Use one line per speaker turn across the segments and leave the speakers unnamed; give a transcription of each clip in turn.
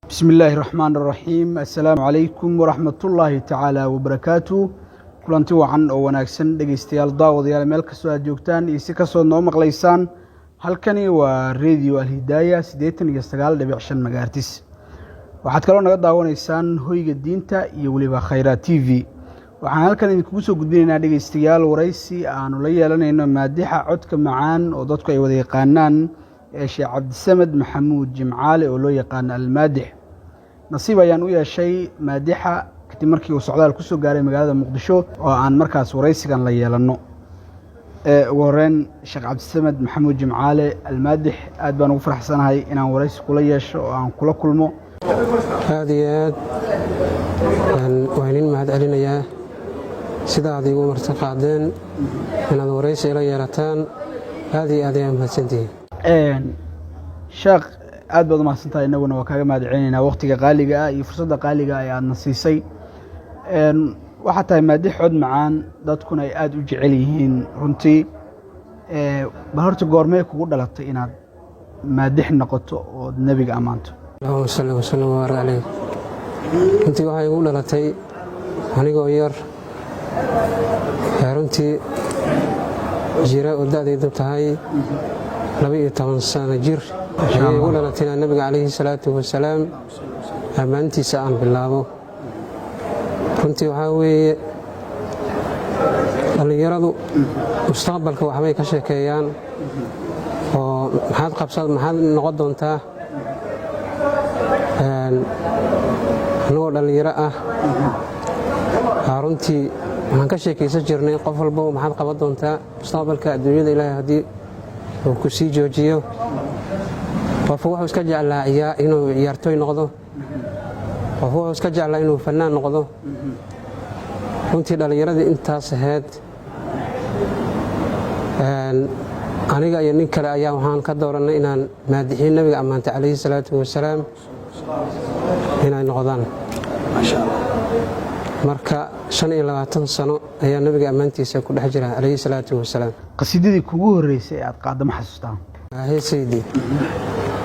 Bismi illaahi raxmaan raxiim. Assalaamu calaykum waraxmatullaahi tacaala wabarakaatu. Kulanti wacan oo wanaagsan, dhegeystayaal, daawadayaal, meel kastoo aad joogtaan iyo si kastood noo maqlaysaan, halkani waa Radio Alhidaaya, 89.5 megahertz. Waxaad kaloo naga daawanaysaan Hoyga Diinta iyo weliba Khayraad TV. Waxaan halkan idinkugu soo gudbinaynaa, dhegeystayaal, waraysi aanu la yeelanayno maadixa codka macaan oo dadku ay wada yaqaanaan ee Sheekh Cabdisamed Maxamuud Jimcaale oo loo yaqaano Almaadix. Nasiib ayaan u yeeshay maadixa kadib markii uu socdaal ku soo gaaray magaalada Muqdisho oo aan markaas waraysigan la yeelanno. Ugu horeyn, Sheekh Cabdisamed Maxamuud Jimcaale Almaadix, aad baan ugu faraxsanahay inaan waraysi kula yeesho oo aan kula kulmo.
Aad iyo aad waa idin mahad celinayaa sida aad iigu marti qaadeen inaad waraysi ila yeelataan. Aad iyo aad ayaa mahadsantihiin.
Sheekh, aad baad umahadsantahay. Innaguna waa kaaga mahad celinaynaa waqtiga qaaliga ah iyo fursadda qaaliga ah ee aadna siisay. Waxaa tahay maadix cod macaan, dadkuna ay aada u jecel yihiin runtii. Bal horta, goormee kugu dhalatay inaad maadix noqoto ood Nebiga ammaanto?
Allahuma salli wasallam wabaarik caleyh. Runtii waxay igu dhalatay anigoo yar, runtii jira oo da'daydu tahay 12 sano jir ayay igu dhalatay inaan Nabiga calayhi salaatu wasalaam ammaantiisa aan bilaabo. Runtii waxaa weeye, dhallinyaradu mustaqbalka waxbay ka sheekeeyaan oo maxaad qabsa, maxaad noqon doontaa. Annagoo dhallinyaro ah runtii waxaan ka sheekaysan jirnay qof walbo maxaad qaban doontaa mustaqbalka adduunyada, Ilaahay haddii uu ku sii joojiyo. Qofku wuxuu iska jeclaa inuu ciyaartooy noqdo, qof wuxuu iska jeclaa inuu fannaan noqdo. Runtii dhallinyaradii intaas ahayd, aniga iyo nin kale ayaa waxaan ka doorannay inaan maadixiin Nabiga ammaantay calayhi salaatu wasalaam inay noqdaan. Marka 25 sano ayaa Nabiga ammaantiisa ku dhex jira calayhi salaatu wasalaam.
Qasiidadii kugu horreysay ee aad qaadda ma xasuustaa?
Heesaydii,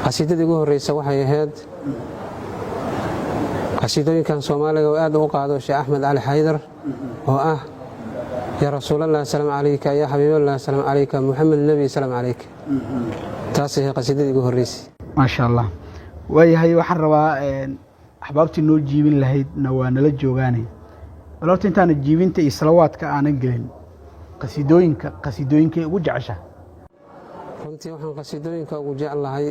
qasiidadii ugu horreysa waxay ahayd qasiidooyinkan Soomaaliga oo aad ugu qaado Sheekh Axmed Cali Xaydar oo ah "Yaa Rasuulallah salaam calayka, yaa Xabiiballah salaam calayka, Muxamed nebi salaam calayka". Taas ahayd qasiidadii ugu horreysay.
Maasha Allah. Waayahay, waxaan rabaa axbaabtii noo jiibin lahaydna waa nala joogaane. Bal horta intaana jiibinta iyo salawaadka aanan gelin, qasiidooyinka, qasiidooyinkay ugu jecesha?
Runtii waxaan qasiidooyinka ugu jeclahay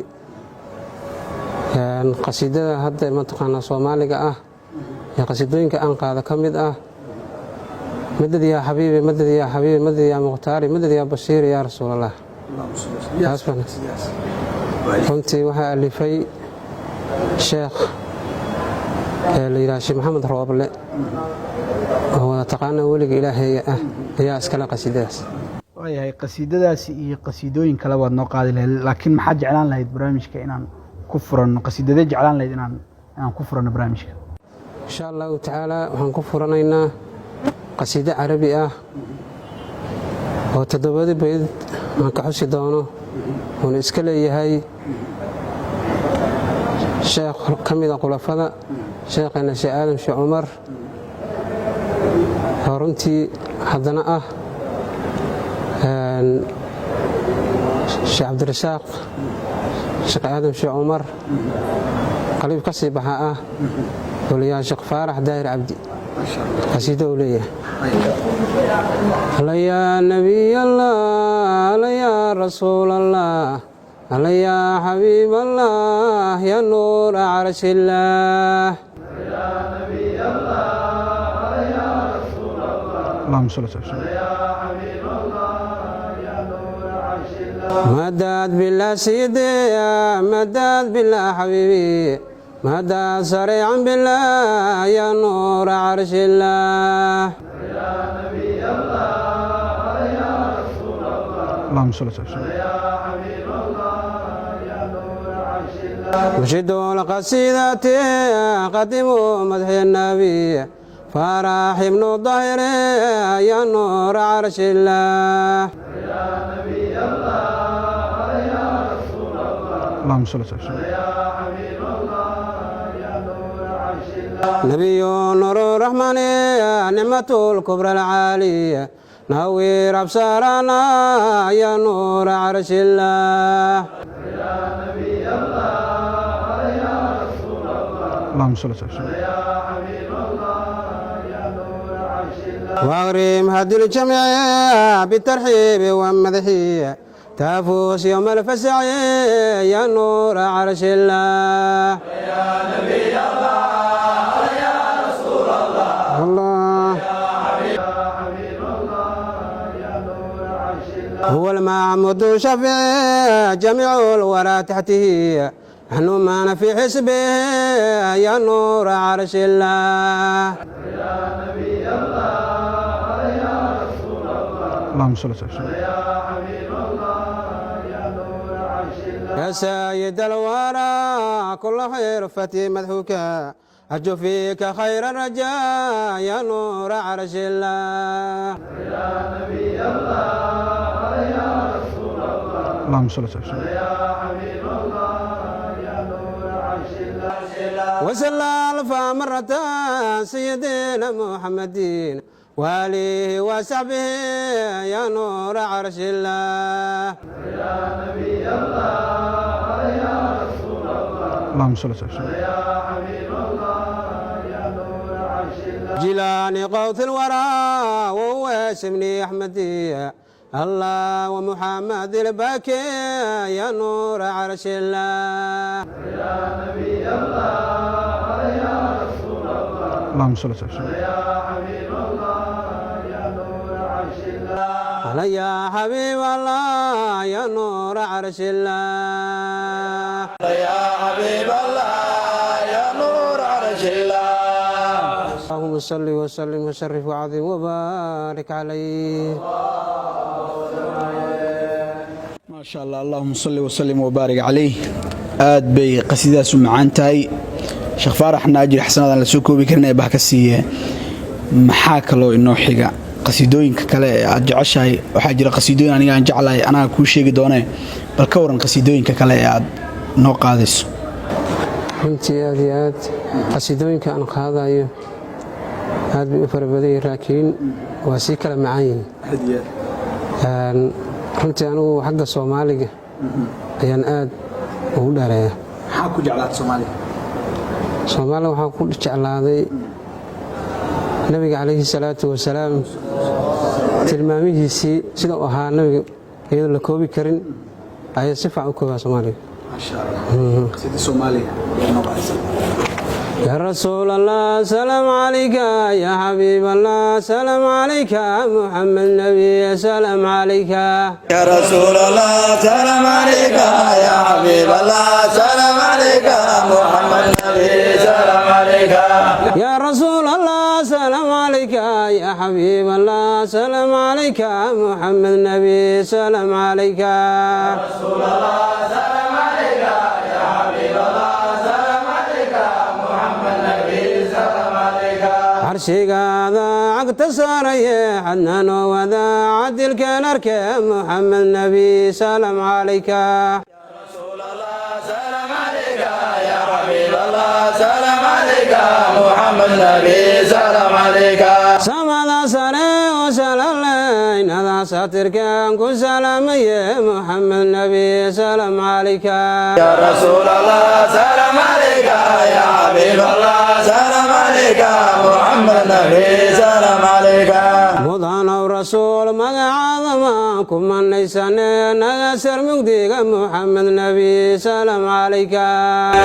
qasiidada hadda mataqaanaa Soomaaliga ah ee qasiidooyinka aan qaado ka mid ah "Madad yaa xabiibi, madad yaa xabiibi, madad yaa Mukhtaari, madad yaa Bashiiri, yaa Rasuulallah". Runtii waxaa alifay sheekh ee la yidhaha Sheekh Maxamed Rooble oo wada taqaana, weliga Ilaahay ah ayaa iskale qasiidadaas.
Waayahay, qasiidadaasi iyo qasiidooyin kale waad noo qaadi lahayd, laakiin maxaad jeclaan lahayd barnaamijka inaan ku furanno? Qasiidadee jeclaan lahayd inaan ku furanno barnaamijka?
Insha Allahu tacaala, waxaan ku furanaynaa qasiido Carabi ah oo toddobadi bayd aan ka xusi doono, uuna iska leeyahay sheekh ka mida khulafada, sheekheena Sheekh Aadam Sheekh Cumar, oo runtii haddana ah Sheekh Cabdirasaaq Sheekh Aadam Sheekh Cumar, qaliib ka sii baxa ah oo layahay Sheekh Faarax Daahir Cabdi. Qasiido uu leeyahay: "Alla yaa Nebiy Allah, alla yaa Rasuul Allah, alla yaa Xabiib Allah, yaa nuura carshillaah."
Allahuma salli ala.
مدد بالله سيدي، مدد بالله حبيبي، مدد سريعا بالله يا نور عرش الله.
Allahuma salli ala.
مشد القصيدة قدموا مدح النبي فرح ابن الظهر يا نور عرش الله.
Allahuma salli ala.
نبي نور الرحمن، نعمة الكبرى العالية، نوير أبصارنا يا نور عرش الله.
اللهم صل وسلم.
واغرم هدي الجميع بالترحيب والمدحية، تفوز يوم الفزع يا نور عرش الله. يا نبي الله، يا رسول الله، الله هو المعمود شفيع، جميع الورى تحته، نحن ما في حسبه يا نور عرش الله.
اللهم صل وسلم.
يا سيد الورى، كل حرفة مدحوك، أرجو فيك خير الرجاء يا نور عرش الله.
اللهم صل وسلم.
وصلى ألف مرة سيدنا محمد وآله وصحبه يا نور عرش الله.
اللهم صل وسلم.
جيلاني غوث الورى وهو اسمني أحمدي، الله ومحمد الباكي يا نور عرش الله.
اللهم صل وسلم.
هلا يا حبيب الله يا نور عرش الله.
يا حبيب الله يا نور عرش الله.
اللهم صل وسلم وشرف وعظم وبارك عليه.
Maasha Allah, allahuma salli wasalim wabaarik calayh. Aad bay qasiidadaas u macaan tahay. Sheekh Faaraxna ajir xasanadan la soo koobi karin ee bah ka siiye. Maxaa kaloo inoo xiga? Qasiidooyinka kale ee aad jeceshahay? Waxaa jira qasiidooyin aniga aan jeclahay, anaa kuu sheegi doonee. Bal ka waran qasiidooyinka kale ee aad noo qaadayso?
Runtii aad iyo aad qasiidooyinka aan qaadayo aad bay u fara badan yihiin, laakiin waa sii kala macaan yihiin. Runtii anigu xagga Soomaaliga ayaan aad ugu dheereeya.
Maxaa ku jeclaata Soomaaliya?
Soomaaliya waxaan ku jeclaaday Nabiga calayhi salaatu wasalaam tilmaamihiisii, sida uu ahaa Nabiga iyadoo la koobi karin ayaa si fiican u koobaa Soomaaliga.
Maasha Allah, qasiida Soomaaliya ayaa noo qaadaysa.
يا رسول الله سلام عليك، يا حبيب الله سلام عليك، محمد نبي سلام عليك.
يا رسول الله سلام عليك، يا حبيب الله سلام عليك، محمد نبي سلام عليك.
يا رسول الله سلام عليك، يا حبيب الله سلام عليك، محمد نبي سلام عليك.
رسول الله سلام عليك، يا حبيب الله سلام عليك، محمد نبي سلام عليك.
Carshigaada cagta saaraye, xadnano wada cadilkeen arke, Muxamed Nebi salam calayka.
رسول الله سلام عليك، يا حبيب الله سلام عليك، محمد نبي سلام عليك.
Samada sare oo salaleynada satirkeen ku salaamaye, Muxamed Nebi salam calayka.
يا رسول الله سلام عليك، يا حبيب الله سلام عليك، محمد نبي سلام عليك.
Mudanow rasuul, magacaadama ku manaysane, naga sar mugdiga, Muxamed Nebi salam calayka.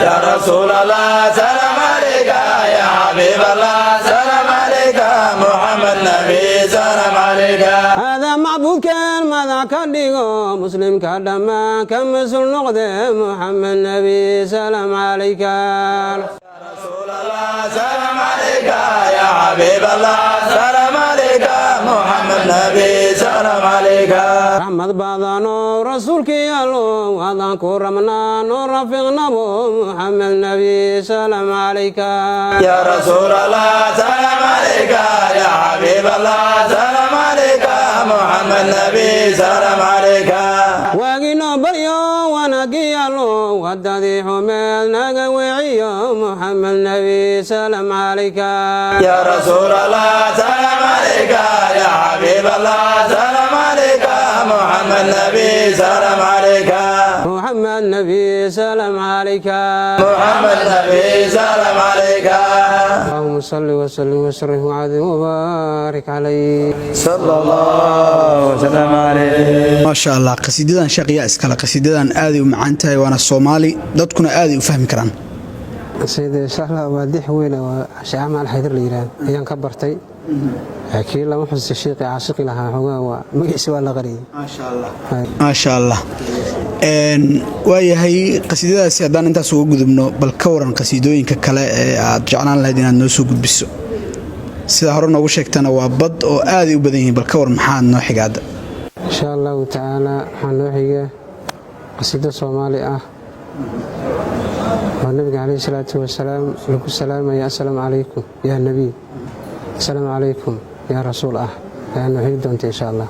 يا رسول الله سلام عليك، يا حبيب الله سلام عليك، محمد نبي سلام عليك.
Hada macbuudkeen madax ka dhigo, muslimka dhammaan ka mas-uul noqde, Muxamed Nebi salam calayka.
رسول الله سلام عليك، يا حبيب الله سلام عليك، محمد نبي سلام عليك.
Raxmad badano rasuulkii Allo, waadaan ku rabnaa noo rafiiqnabo, Muxamed Nebi salam calayka.
يا رسول الله سلام عليك، يا حبيب الله سلام عليك، محمد نبي سلام عليك.
Waaginoo baryo wanaagii Allo, wadadii xumeed naga weeciyo, Muxamed. محمد نبي سلام عليك.
يا رسول الله سلام عليك، يا حبيب الله سلام عليك، محمد نبي سلام عليك.
محمد نبي سلام عليك.
محمد نبي سلام عليك.
اللهم صل وسلم وشرف وعظم وبارك عليه.
صلى الله وسلم عليه.
Maasha Allah, qasiidadan sheekh yaa iskale? Qasiidadan aaday u macaan tahay, waana Soomaali, dadkuna aaday u fahmi karaan.
Sayid, insha Allah, waa dix weyn oo Sheekh Axmed Alxaydar la yidhaah ayaan ka bartay, laakiin lama xusuusto sheekhi caashiqi lahaa. Xoogaa waa magaciisa waa la qariyey.
Maasha Allah. Waayahay, qasiidadaasi haddaan intaas uga gudubno, bal ka waran qasiidooyinka kale ee aad jeclaan lahayd inaad noo soo gudbiso? Sida hore noogu sheegtana waa bad oo aaday u badan yihiin. Bal ka waran, maxaad noo xiga hadda?
Insha Allahu tacaala, waxaa noo xiga qasiido Soomaali ah oo Nabiga caleyhi salaatu wasalaam lagu salaamaya. Assalaamu calaykum yaa nebiy, assalaamu calaykum yaa rasuul ah ayaa noo xigi doonta insha Allah.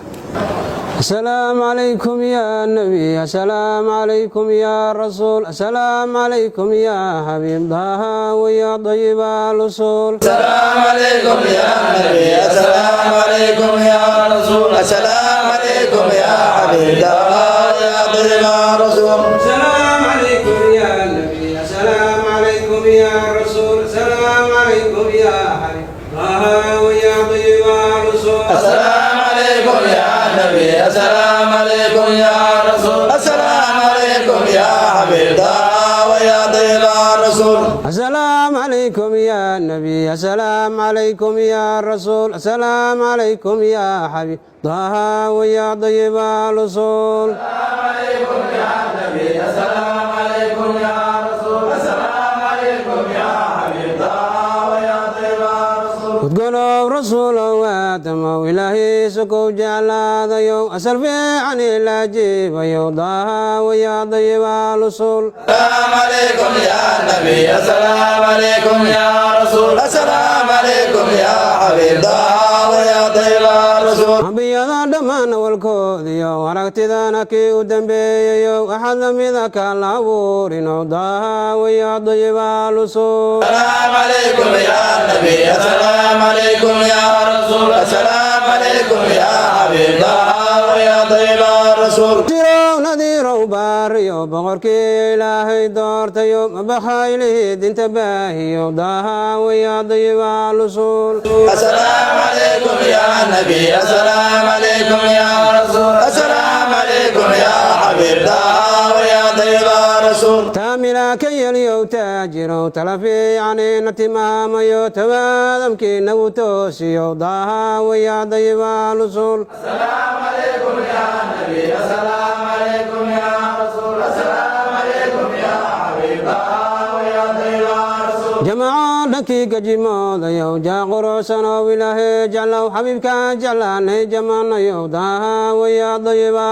السلام عليكم يا نبي، السلام عليكم يا رسول، السلام عليكم يا حبيب طه ويا طيب الأصول.
السلام عليكم يا نبي، السلام عليكم يا رسول، السلام عليكم يا حبيب الله يا طيب الرسول.
السلام عليكم يا نبي، السلام عليكم يا رسول، السلام عليكم يا حبيب طه ويا طيب الأصول.
السلام عليكم يا نبي، السلام عليكم يا رسول، السلام عليكم يا حبيب الله ويا طيب الرسول.
السلام عليكم يا نبي، السلام عليكم يا رسول، السلام عليكم يا حبيب طه ويا طيب الأصول.
السلام عليكم يا نبي، السلام عليكم يا رسول، السلام عليكم يا حبيب الله ويا طيب الرسول.
Udgonow rasuulow aadamow Ilaahay sukow jeclaadayow asal fiican ila jiibayow daha wayaa dayiba lusul.
السلام عليكم يا نبي، السلام عليكم يا رسول، السلام عليكم يا حبيب الله ويا طيب الرسول.
Ambiyada dhammaan awalkoodiyo aragtidana kii u dambeeyayo axad lamida kaan la abuurinow daha wayaa dayiba lusul.
السلام عليكم يا نبي، السلام عليكم يا رسول، السلام عليكم يا حبيب الله ويا طيب الرسول.
Jirow nadiirow baariyo boqorkii Ilaahay doortayo mabaxaylihii dinta baahiyo daha wayaa dayiba lusul.
السلام عليكم يا نبي، السلام عليكم يا رسول، السلام عليكم يا حبيب الله ويا طيب الرسول.
Taamila ka yeliyow taajirow tala fiicanina timaamayo tawaadamkii nagu toosiyo daha wayaa dayiba lusul.
السلام عليكم يا نبي، السلام عليكم يا رسول، السلام عليكم يا حبيب الله ويا طيب الرسول.
Jamaco dhankii gajimoodayow jaa quruxsanow Ilaahay jeclow xabiibka jeclaanay jamaanayow daha wayaa dayiba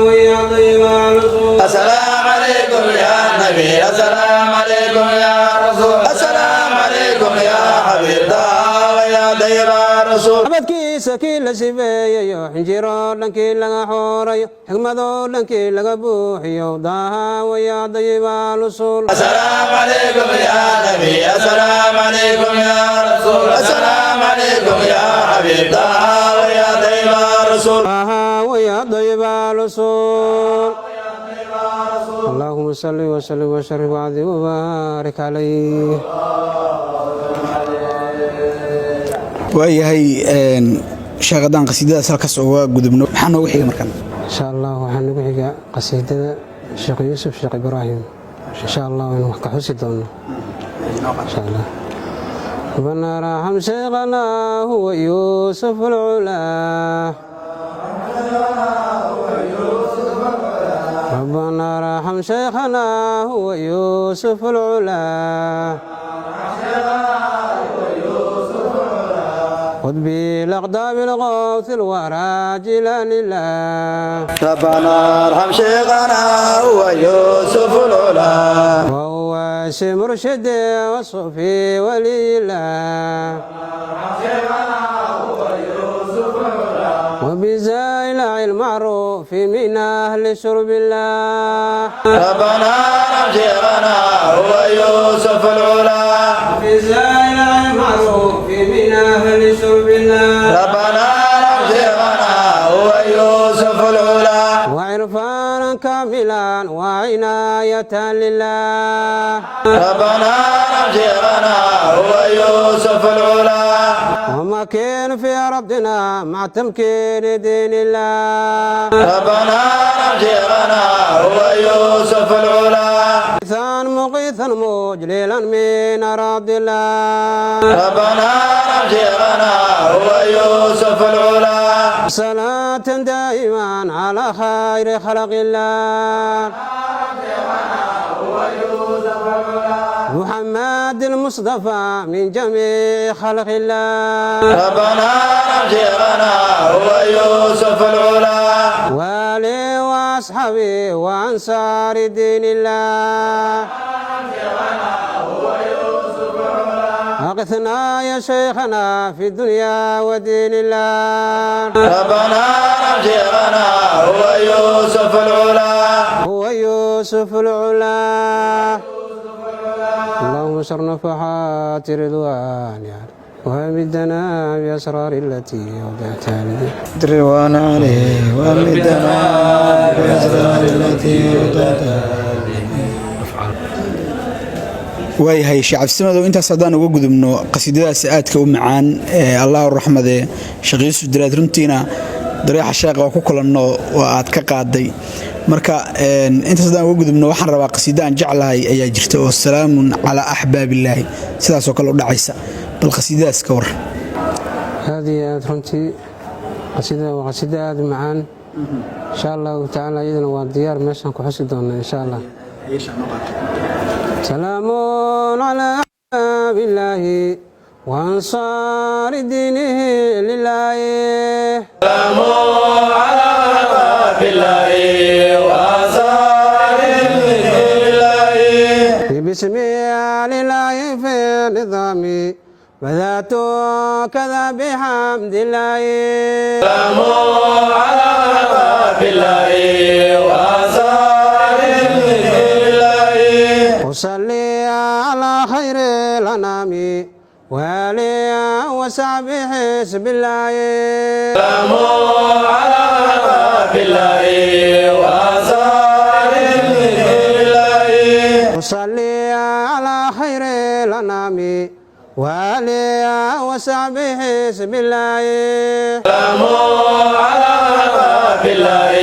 wayaa dayiba lusul.
السلام عليكم يا نبي، السلام عليكم يا رسول، السلام عليكم يا حبيب الله ويا طيب الرسول.
Xabadkiisa kii la sifeeyayo xinjiro dhankii laga xoorayo xigmadoo dhankii laga buuxiyo daha wayaa dayiba lusul.
السلام عليكم يا نبي، السلام عليكم يا رسول، السلام عليكم يا حبيب الله ويا طيب الرسول.
Daha wayaa dayiba lusul. اللهم صل وسلم وشرف وعظم وبارك عليه.
Waayahay sheekh, haddaan qasiidadaas halkaas uga gudubno, maxaa noogu xiga markan?
Insha Allah, waxaa nagu xiga qasiidada Sheekh Yuusuf Sheekh Ibraahim. Insha Allah waynu wax ka xusi doono insha Allah. ربنا رحم شيخنا هو يوسف العلا، ربنا رحم شيخنا هو يوسف العلا، خذ بالأقدام الغوث الورى جلال الله.
ربنا ارحم شيخنا هو يوسف العلا.
وهو مرشد وصفي ولي الله، وبزايل المعروف. المعروف من أهل شرب الله.
ربنا رب شيخنا هو يوسف العلا.
في زائر المعروف من أهل شرب الله.
ربنا رب شيخنا هو يوسف العلا.
وعرفانا كاملا وعناية لله.
ربنا رب شيخنا هو يوسف العلا.
ومكين في ربنا مع تمكين دين الله.
ربنا رب شيخنا هو يوسف العلا.
مغيثا مغيثا مجللا من أراضي الله.
ربنا رب شيخنا هو يوسف العلا.
صلاة دائما على خير خلق الله. محمد المصطفى من جميع خلق الله.
ربنا رب شيخنا هو يوسف العلا.
والي وأصحابي وأنصار دين الله. أغثنا يا شيخنا في الدنيا ودين الله.
ربنا رب شيخنا هو يوسف العلا.
هو يوسف العلا. اللهم شر نفحات رضوان وامدنا بأسرار التي وضعتها لنا.
رضوان عليه وامدنا بأسرار التي وضعتها.
Waayahay, Sheekh Cabdimadow, intaas haddaan uga gudubno qasiidadaas aadka u macaan ee Allahu raxmade Sheekh Yuusuf Diraad, runtiina dareexa sheeqa waa ku kulanno oo aad ka qaaday. Marka intaas haddaan uga gudubno, waxaan rabaa qasiida aan jeclahay ayaa jirta oo "salaamun calaa axbaabillaahi" sidaasoo kale u dhacaysa. Bal qasiidadaas ka war.
Aad iyo aad, runtii qasiidada waa qasiida aad u macaan. Insha Allahu tacaala iyadana waa diyaar, meeshaan ku xusi doonaa insha Allah. سلام على أحباب الله وأنصار دينه لله.
سلام على أحباب الله وأنصار الله.
باسم لله في النظام بذات كذا بحمد الله.
سلام على أحباب الله وأنصار الله.
وصلي على خير الأنام وآله وصحبه حزب الله.
سلام على أحباب الله وأنصار الله.
وصلي على خير الأنام وآله وصحبه حزب الله.
سلام على أحباب الله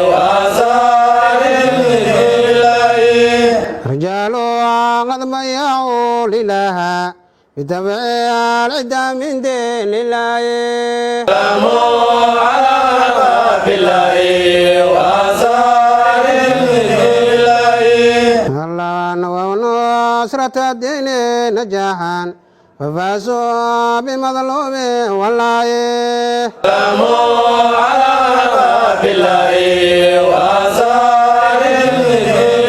وأنصار الله.
رجال قد بيعوا لله بتبع العدة من دين الله.
سلام على أحباب الله وأنصار الله.
الله ونصرة الدين نجاحا ففازوا بمظلوم والله.
سلام على أحباب الله وأنصار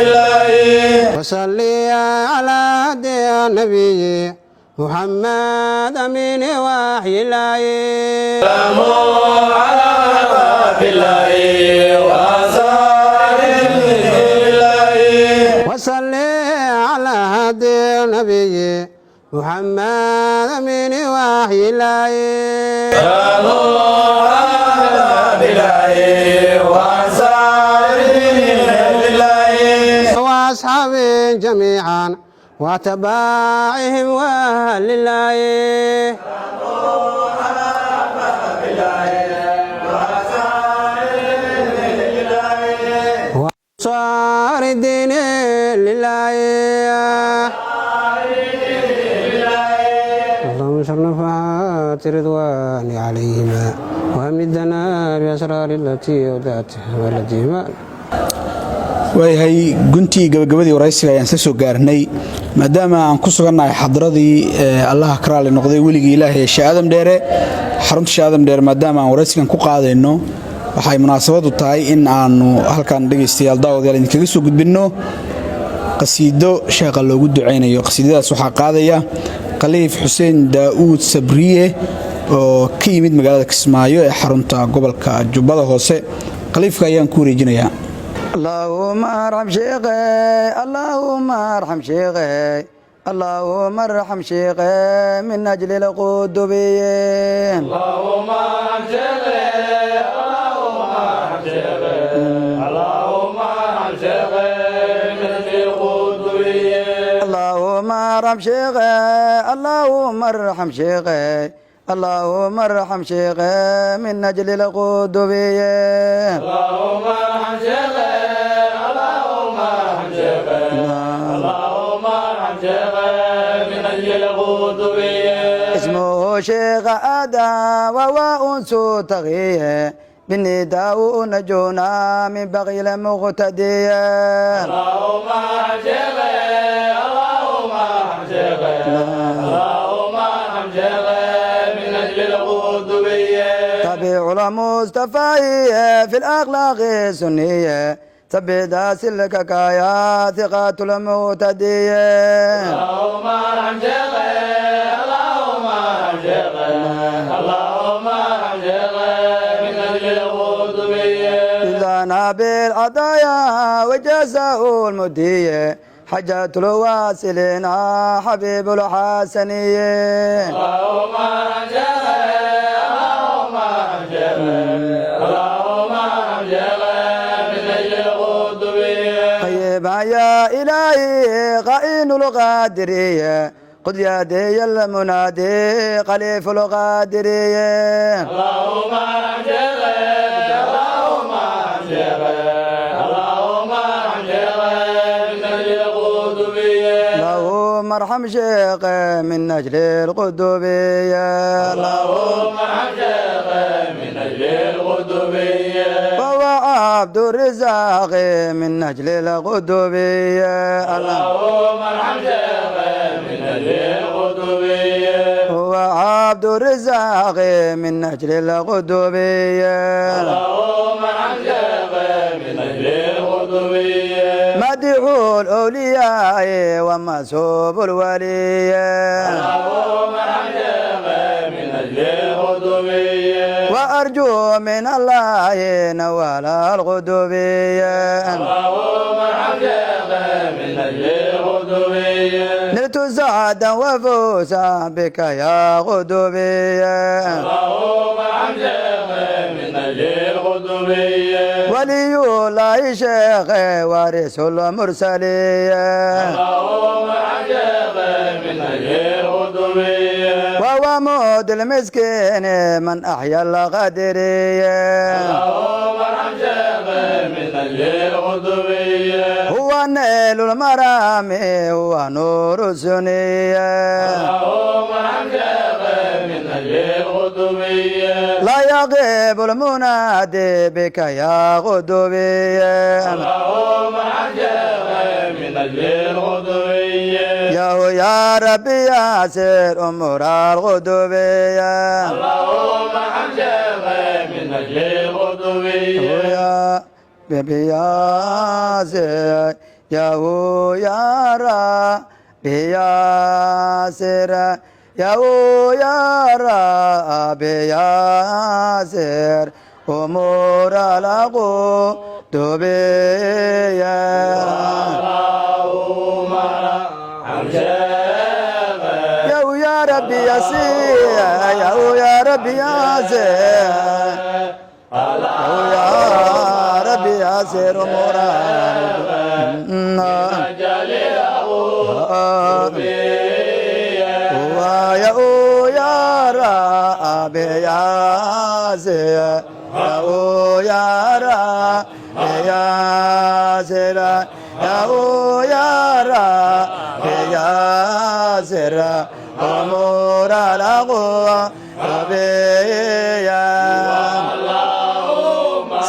الله.
وصلي على هدي النبي محمد أمين وحي الله.
سلام على أحباب الله وأنصار الله.
وصلي على هدي النبي محمد أمين وحي الله.
سلام على أحباب الله وأنصار الله.
وأصحابه جميعا واتباعهم وأهل الله.
على أحباب الله وأنصار الله.
وأنصار الدين لله. اللهم شر نفحات رضوان عليهما وأمدنا بأسرار التي أودعتها والتي ما
Waayahay, guntii gabagabadii waraysiga ayaan isla soo gaarnay. Maadaama aan ku sugannahay xadradii Allaha ka raali noqday weligii Ilaahay ee Sheekh Aadam Dheere, xarunta Sheekh Aadam Dheere maadaama aan waraysigan ku qaadayno, waxay munaasabadu tahay in aanu halkan, dhegaystayaal, daawadayaal, idinkaga soo gudbinno qasiido sheekha loogu ducaynayo. Qasiidadaas waxaa qaadaya Khaliif Xuseen Daa'uud Sabriye oo ka yimid magaalada Kismaayo ee xarunta gobolka Jubbada Hoose. Khaliifka ayaan ku wareejinayaa.
اللهم ارحم شيخي، اللهم ارحم شيخي، اللهم ارحم شيخي من اجل القطبيين.
اللهم ارحم شيخي، اللهم ارحم شيخي، اللهم ارحم شيخي من اجل القطبيين.
اللهم ارحم شيخي، اللهم ارحم شيخي، اللهم ارحم شيخي من اجل القطبيين.
اللهم ارحم شيخي، اللهم ارحم شيخي، اللهم ارحم شيخي من اجل القطبيين.
اسمه شيخ آدم وهو أنس تغيه بالنداء نجونا من بغي المقتدية.
اللهم ارحم شيخي، اللهم ارحم شيخي، اللهم ارحم شيخي من اجل القطبيين.
تبع المصطفى في الأخلاق السنية، ثبت سلكك يا ثقة المهتدية.
اللهم ارحم شيخي، اللهم ارحم شيخي، اللهم ارحم شيخي من اجل القطبيين.
لنا بالعطايا وجزاء المدية، حجة الواصلين حبيب الحسنية.
اللهم ارحم شيخي، اللهم ارحم شيخي، اللهم ارحم شيخي من اجل القطبيين.
طيب يا إلهي قائن القادرية، قد يدي المنادي خليف القادرية.
اللهم ارحم شيخي، اللهم ارحم شيخي، اللهم ارحم شيخي من اجل القطبيين.
اللهم ارحم شيخي من أجل القطبية.
اللهم ارحم شيخي من اجل القطبية.
وهو عبد الرزاق من أجل القطبية.
اللهم ارحم شيخي من اجل القطبية.
هو عبد الرزاق من أجل القطبية.
اللهم ارحم شيخي من اجل القطبية.
مدح الأولياء ومسوب الولي.
اللهم ارحم شيخي من اجل القطبية.
وأرجو من الله نوال القطبية.
اللهم ارحم شيخي من اجل القطبية.
نلت سعدا وفوزا بك يا قطبية.
اللهم ارحم شيخي من اجل القطبية.
ولي الله شيخي وارث المرسلين.
اللهم ارحم شيخي من اجل القطبية.
وهو مود المسكين من أحيا القدرية.
اللهم ارحم شيخي من اجل القطبية.
هو نيل المرام هو نور السنية.
اللهم ارحم شيخي من اجل القطبية.
لا يغيب المنادي بك يا قطبية.
اللهم ارحم شيخي من اجل القطبية.
يا يا ربي ياسر أمور القطبية.
اللهم ارحم شيخي من اجل القطبية.
يا بيبي ياسر يا هو يا ربي ياسر يا هو يا ربي ياسر أمور القطبية.
اللهم ارحم شيخي.
يا يا ربي ياسر يا يا ربي ياسر يا ربي ياسر أمور
اجل القطبية.
ويا يا ربي ياسر يا يا ربي ياسر يا يا ربي ياسر أمور القطبية.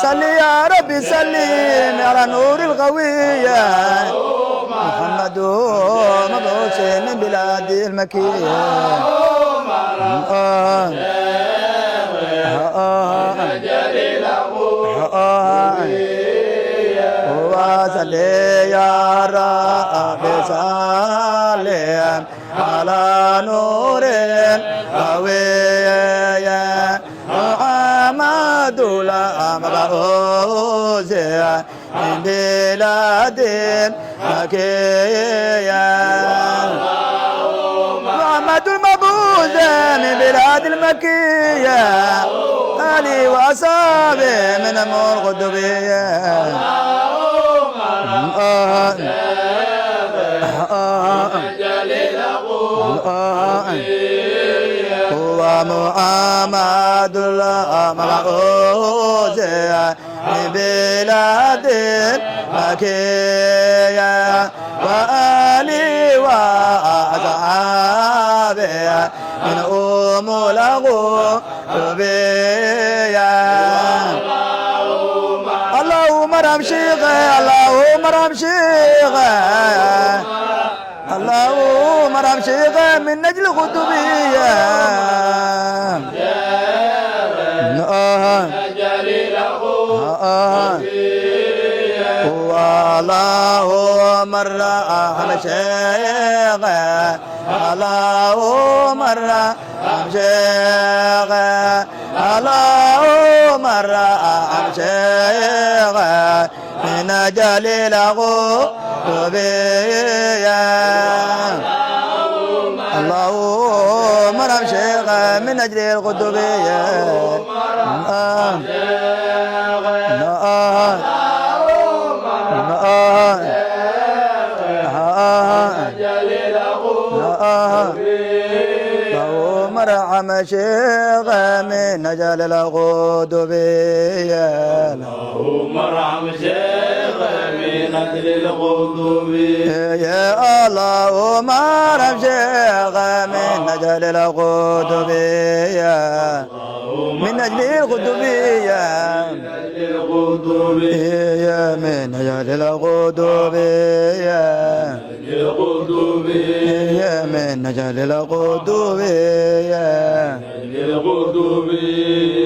صل يا ربي سلم على نور الغوية محمد مبعوث من بلاد المكية. آه. آه. آه. وصل يا رب سلم على نور قوي محمد. محمد المبعوث من بلاد مكية. محمد المبعوث من بلاد المكية، آلي وأصحابه من أمور القطبية. آه آه آه. هو محمد المبعوث من بلاد مكية، وآلي وأصحابه من أم الغربية. اللهم ارحم شيخي، اللهم ارحم شيخي، اللهم ارحم شيخي من أجل قطبية. آه آه. اللهم ارحم شيخي، اللهم ارحم شيخي، اللهم ارحم شيخي من أجل الغربية. اللهم ارحم شيخي من أجل القطبية. آه آه آه آه. اللهم ارحم شيخي من أجل القطبية.
اللهم ارحم شيخي من أجل القطبية.
يا اللهم ارحم شيخي من أجل القطبية، من أجل القطبية، يا من أجل القطبية، يا من أجل القطبية.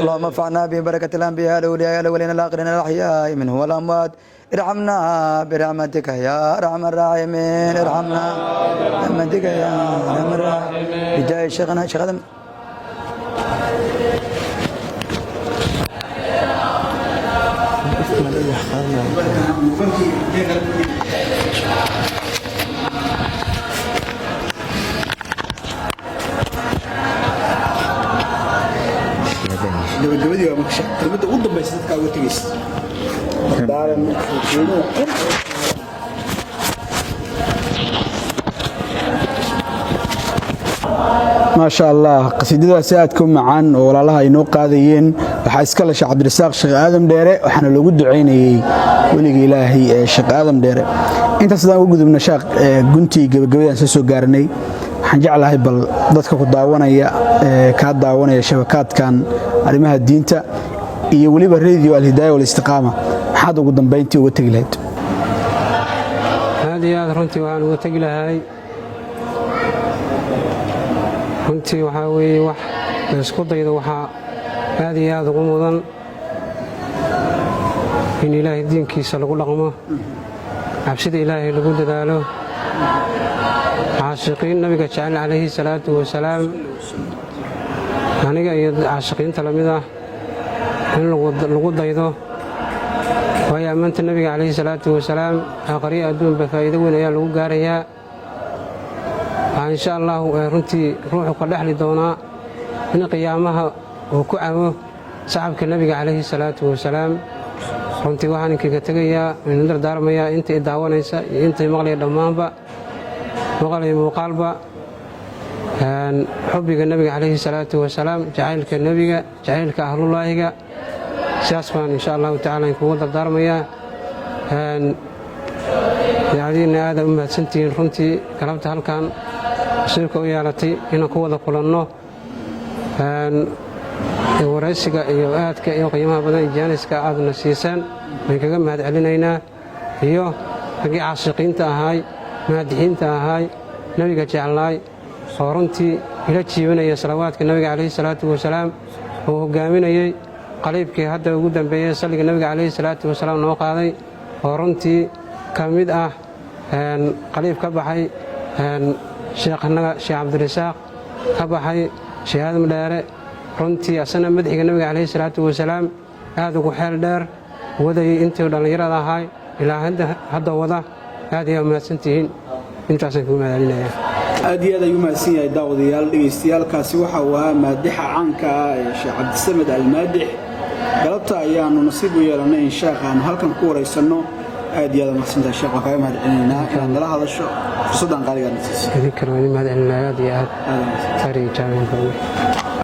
اللهم انفعنا ببركة الأنبياء، الأولياء، الأولين، الآخرين، الأحياء منه والأموات. ارحمنا برحمتك يا أرحم الراحمين، ارحمنا برحمتك يا أرحم الراحمين، بجاه شيخنا شيخ آدم.
Gabagabadii waa marka kelmadda ugu dambaysa dadka uga tegaysa dardaaran jeedin. Maasha Allah, qasiidadaasi aadka u macaan oo walaalaha ay noo qaadayeen waxaa iska le Sheekh Cabdirasaaq Sheekh Aadam Dheere, waxaana loogu ducaynayey weliga Ilaahay ee Sheekh Aadam Dheere. Intaas hadaan ugu gudubna, sheekh, guntii gabagabadaan soo gaaranay. Waxaan jeclahay bal dadka ku daawanaya ee kaa daawanaya shabakaadkan arrimaha diinta iyo weliba Radio Alhidaaya Walistiqaama, maxaad ugu dambayntii uga tegi lahayd?
Aad iyo aad runtii waxaan uga tegi lahay, runtii waxaa weeye wax la isku daydo, waxaa aad iyo aad ugu mudan in Ilaahay diinkiisa lagu dhaqmo, cabsida Ilaahay lagu dadaalo, caashiqiin Nabiga jecel calayhi salaatu wasalaam, aniga iyo caashiqiinta lamid ah in lagu daydo, waayo ammaanta Nebiga calayhi salaatu wasalaam aakhriyo adduunba faa'iido weyn ayaa lagu gaarayaa. Waxaa insha Allahu runtii ruuxu ka dhexli doonaa in qiyaamaha uu ku cabo sacabka Nebiga calayhi salaatu wasalaam. Runtii waxaan inkaga tegayaa, inu dardaarmayaa inta i daawanaysa iyo intay maqlaya dhammaanba, maqal iyo muuqaalba, xubbiga Nebiga calayhi salaatu wasalaam, jacaylka Nebiga, jacaylka ahlullaahiga. Sidaas baan insha Allahu tacala inkugu dardaarmayaa. Idaacadiinna aada u mahadsantihiin runtii galabta halkan nasiibka u yeelatay inaan ku wada kulanno waraysiga iyo aadka iyo qiimaha badan jaaniska aadna siiseen waan kaga mahad celinaynaa, iyo raggii caashiqiinta ahaay, maadixiinta ahaay, Nebiga jeclaay oo runtii ila jiibanaya salawaadka Nebiga calayhi salaatu wasalaam oo hoggaaminayey qaliibkii hadda ugu dambeeyey salliga Nebiga calayhi salaatu wasalaam noo qaaday, oo runtii ka mid ah qaliib ka baxay sheekhnaga Sheekh Cabdirasaaq, ka baxay Sheekh Aadam Dheere, runtii asana madxiga Nebiga calayhi salaatu wasalaam. Aad ugu xeel dheer wadayay intii dhallinyarada ahay ilaa hadda wada. Aad ayaa mahadsantihiin, intaasaan kugu mahadcelinaya.
Aad iyo aad ayuu mahadsan yahay. Daawadayaal, dhegaystayaalkaasi waxa uu ahaa maadixa caanka ah ee Sheekh Cabdisamed Almaadix. Galabta ayaanu nasiib u yeelannay in sheekh aanu halkan ku waraysanno. Aad iyo aad mahadsantahay sheekh, waan kaaga mahad celinaynaa inaad nala hadasho, fursaddan qaaligaadna siiso.
Idinkana waan idin mahad celinaya aad iyo aad. Khayr iyo jaamiin.